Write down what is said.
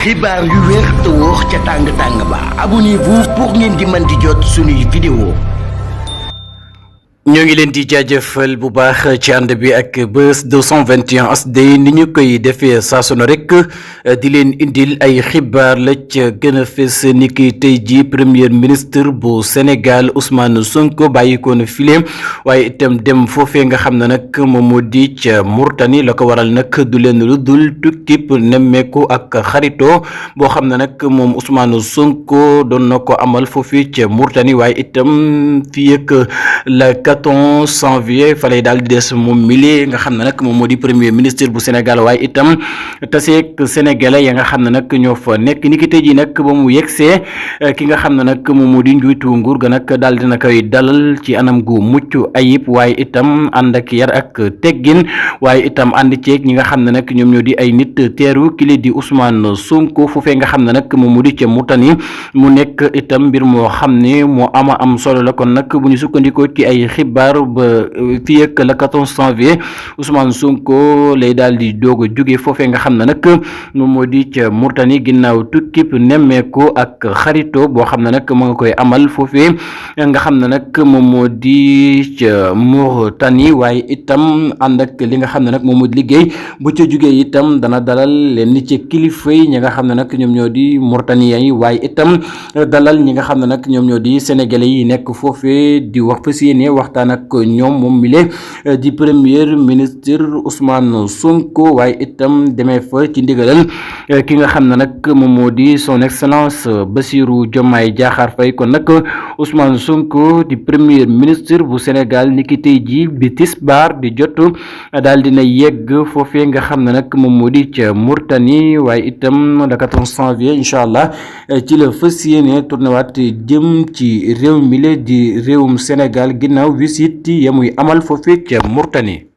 xibaar yu wér te wóor ca tàng ba abonnez-vous pour ngeen di mën di jot suñuy vidéo. ñoo ngi leen di jaajëfal bu baax ci ànd bi ak Buzz 221 HD ni ñu koy defee saa su ne rek di leen indil ay xibaar la ca gën a fës ni ki tey ji premier ministre bu Sénégal Ousmane Sonko bàyyikoo na file waaye itam dem foofee nga xam ne nag moom moo di ca Mauritanie la ko waral nag du leen lu dul tukkib nemmeeku ak xarito boo xam ne nag moom Ousmane Sonko doon na ko amal foofii ca Mauritanie waaye itam fii ak la 14 janvier fa lay daal di des moom mili nga xam ne nag moom moo di premier ministre bu Sénégal waaye itam taseeg sénégalais ya nga xam ne nag ñoo fa nekk ni ki tey jii nag ba mu yegsee ki nga xam ne nag moom moo di njiitu nguur ga nag daal dina koy dalal ci anam gu mucc ayib waaye itam ànd ak yar ak teggin waaye itam ànd ceeg ñi nga xam ne nag ñoom ñoo di ay nit teeru kili di Ousmane Sonko foofee nga xam ne nag moom moo di ca Mauritanie mu nekk itam mbir moo xam ne moo ama am solo la kon nag bu ñu sukkandikoo ci ay xibaar ba fii ak le 14 janvier Ousmane Sonko lay daal di doog a jóge foofee nga xam ne nag moom moo di ca Mauritanie ginnaaw tukkib nemmeeku ak xarito boo xam ne nag mu nga koy amal foofee nga xam ne nag moom moo di ca Mauritanie waaye itam ànd ak li nga xam ne nag moom moo di liggéey bu ca jógee itam dana dalal leen ni ci kilifa yi ñi nga xam ne nag ñoom ñoo di Mauritaniens yi waaye itam dalal ñi nga xam ne nag ñoom ñoo di sénégalais yi nekk foofee di wax fas yéene waxtaan ak ñoom moom mi le di premier ministre Ousmane Sonko waaye itam demee fa ci ndigalal ki nga xam ne nag moom moo di son excellence Bassirou Diomaye Diakhar Faye kon nag Ousmane Sonko di premier ministre bu Sénégal ni ki tey ji bi tisbaar di jot daal dina yegg foofee nga xam ne nag moom moo di ca Mauritanie waaye itam le 14 janvier incha allah ci la fas yéene tourné waat jëm ci réew mi le di réewum Sénégal ginnaaw visite ya muy amal foofee ca Mauritanie.